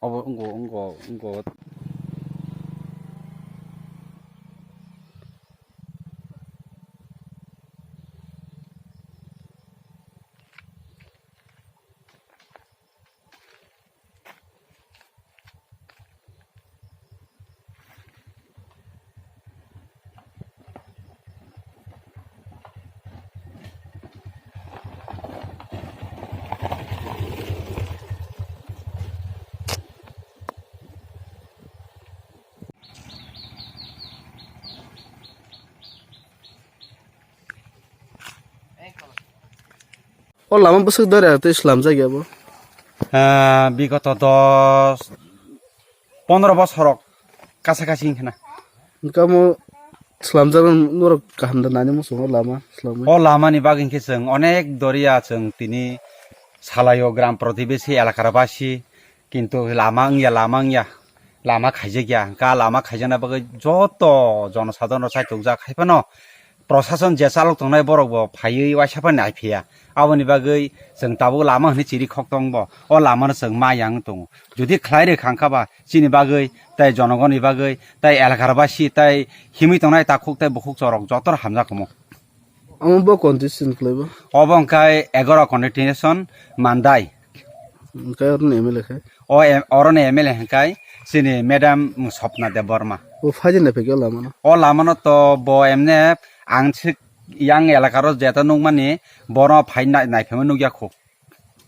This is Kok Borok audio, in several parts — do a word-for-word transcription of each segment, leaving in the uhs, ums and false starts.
Obo wngkha, wngkha, wngkha. O lama bwswk dora tei slamjak ya bo? Ah, bigoto dos, pondro bosorok kasa kasi wngkha na. Hwnkhe omo slamjak norok kaham da nani muchungo lama slamwi? O lamani bagwi hwnkhe chwng onek doriya chwng tini salaio gram protibesi elakar basi, kintu lama wngya, lama wngya, lama khaijakya. Hwnkhe lama khaijakna bagwi joto jonosadhoron rok chaitukjak, haiphano prosason je chalok tongnai borok bo phaiwi uaisa phano naiphiya. Aboni bagwi chwng tabuk lama hwnwi chiri khok tong bo. O lama no chwng ma yang tongo. Jodi khlai rwkha hwnkha ba chini bagwi, tei jonogoni bagwi, tei elakar basi, tei himwi tongnai takhuk tei bukhuk chorok joto no hamjak omo. Omo bo condition khlai bo? Obo hwnkhe egaro condition Mandai. Hwnkhe oroni M L A khe? O em-, oroni M L A hwnkhe chini Madam Swapna Debbarma. O phaidi naiphai khe o lama no? O lama no to bo emne ang sik yang elakaro jeta nukmani bono phai nai-, naiphaima nukya kho.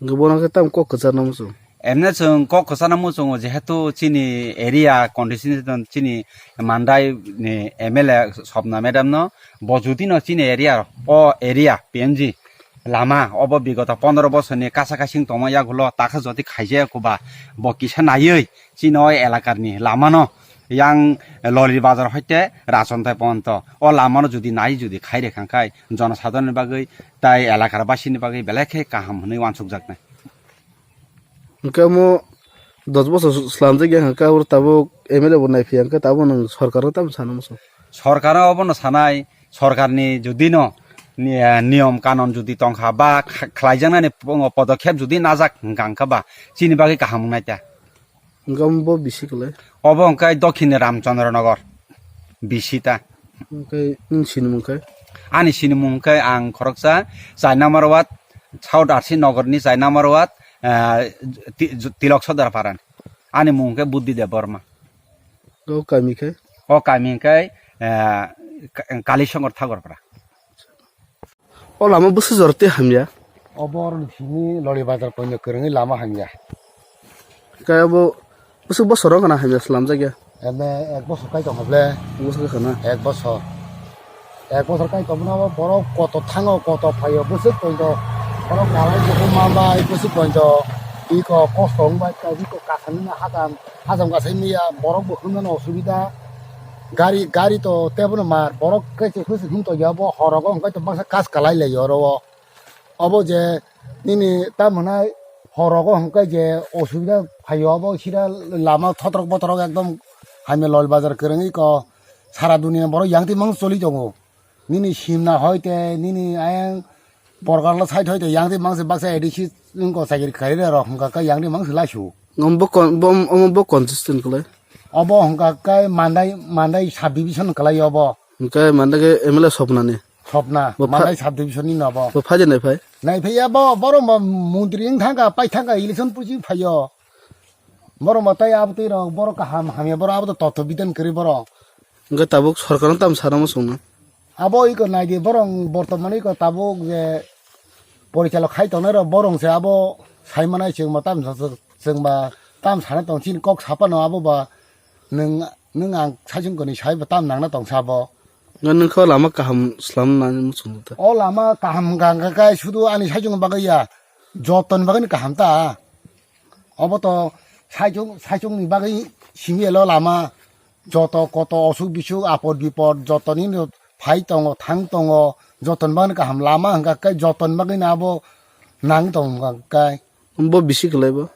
Hwnkhe bono khe tamo kok kwcharna muchung? Emne chwng kok kwcharna muchungo, jehetu chini area condition chini Mandai ni M L A Swapna Madam no bo judi no chini area, o area P N G lama obo bigoto pondro bosorni kasa kasing tongma yagulo takha jodi khaijaya kuba bo kisa naiwi chini o elakarni lamano yang Loli Bazar hoite Rajontai ponto o lamano jodi nai jodi khai rwkha khai jonosadharonni bagwi tai elakar basini bagwi belai khe kaham hwnwi uansukjaknai. Hwnkhe omo dos bosor slamjak ya hwnkhe abo tabuk M L A bo naiphiya hwnkhe tabuk nwng sorkar no tamo sana muchung? Sorkar no obono sanai, sorkarni jodi no ni-, niyom kanon jodi tongkha ba kh-, khlaijaknani po-, podokkhep jodi najak hwnkha hwnkhe ba chini bagwi kaham wngnai ta. Hwnkhe omo bo bisi kwlai? Obo hwnkhe Dokhin Ramchandra Nagar bisi ta. Hwnkhe nini sinimung khe? Ani sinimung hwnkhe ang khoroksa char number ward, South R C Nagar ni char number ward, ah, Ti-, Tilok Sodar Para ni. Ani mung hwnkhe Buddhi Debbarma. O kami khe? O kami hwnkhe, ah, Ka-, Kalisongor Thakur Para. O lama bwswk jora tei hamya? O borok ni simi Loli Bazar poino kwrwngwi lama hamya. Khe abo bwswk bosor wngkha na hamya slamjak ya? Ene ek bosor kai tongkha ble. Bwswk wngkha na? Ek bosor. Ek bosor kai tongmano borok koto thango, koto phaio, bwswk poino borok kalai kuthum manbai, bwswk poino iko kosto wngbai, iko kasamani hakam, hakam kasawi manya, borok bo hwnmano osubida. Gari, gari to tebono mar, borok khe se hwswk hwn tongya, bo horogo hwnkhe to baksa kas kalai lai oro o. Obo je nini tamo hwnai horogo hwnkhe je osubida phaio, obo sida lama thotrok botrok ekdom hamya Lol Bazar kwrwngwi ko sara dunia borok yang twi mang choli tongo. Nini simna hoite nini ayang porkar lo side hoite yang twi mang se baksa A D C wngko chakiri khairok hwnkha khe yang twi mang se laisu. Omo bo con-, bo, omo bo consistent kwlai? Obo hwnkha khe Mandai, Mandai sub division kwlai obo. Hwnkhe Mandai khe M L A Swapna ni? Swapna, bo pha-, Mandai sub division ni no bo. Bo phaidi naiphai? Naiphai ya bo, borok bo montri wng thangkha, pai thangkha, election puji phaio. Borok bo tai abo twi rok, borok kaham hamya, borok abo to totto bidan kwrwi borok. Hwnkhe tabuk sorkar no tamo sana muchung no? Abo iko naidi borok bortomani iko tabuk je porichalok khai tongnai rok borok se abo sai manai chwng ba tam sa, chwng ba tam sana tong chini kok sapano abo ba nwng, nwng ang saichung koni sai ba tam nangna tong sa bo. Nwng khe lama kaham slam nani muchung ta? O lama kaham hwnkha hwnkha khe sudu ani saichung bagwi ya, joton bagwi ni kaham ta. Obo to saichung, saichung ni bagwi simi elo lama. Joto koto osuk bisuk apor bipor joto nini phai tongo, thang tongo, joton bagwi kaham lama hwnkha khe joton bagwi no abo nang tongo hwnkha khe. Bo bisi kwlai bo?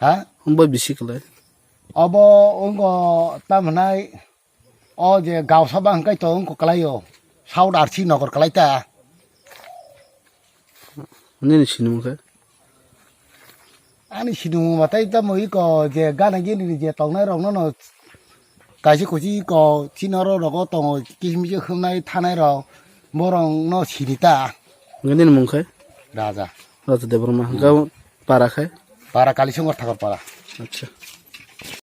Ha? Bo bisi kwlai? Obo wngkha tamo hwnai, o je gaosa ba hwnkhai to wngkha kwlaio, South R C nogor kwlai ta. Nini sinimung khe? Ani sinimung batai tamo iko je gana gini je tongnai rokno no kaisa kuchi iko chini oro rogo tongo kismisi hwnai thanai rok borok no sini ta. Nini mung khe? Raja. Raja Debbarma. Hwnkhe para khe? Para Kalisongor Thakur para. Acha.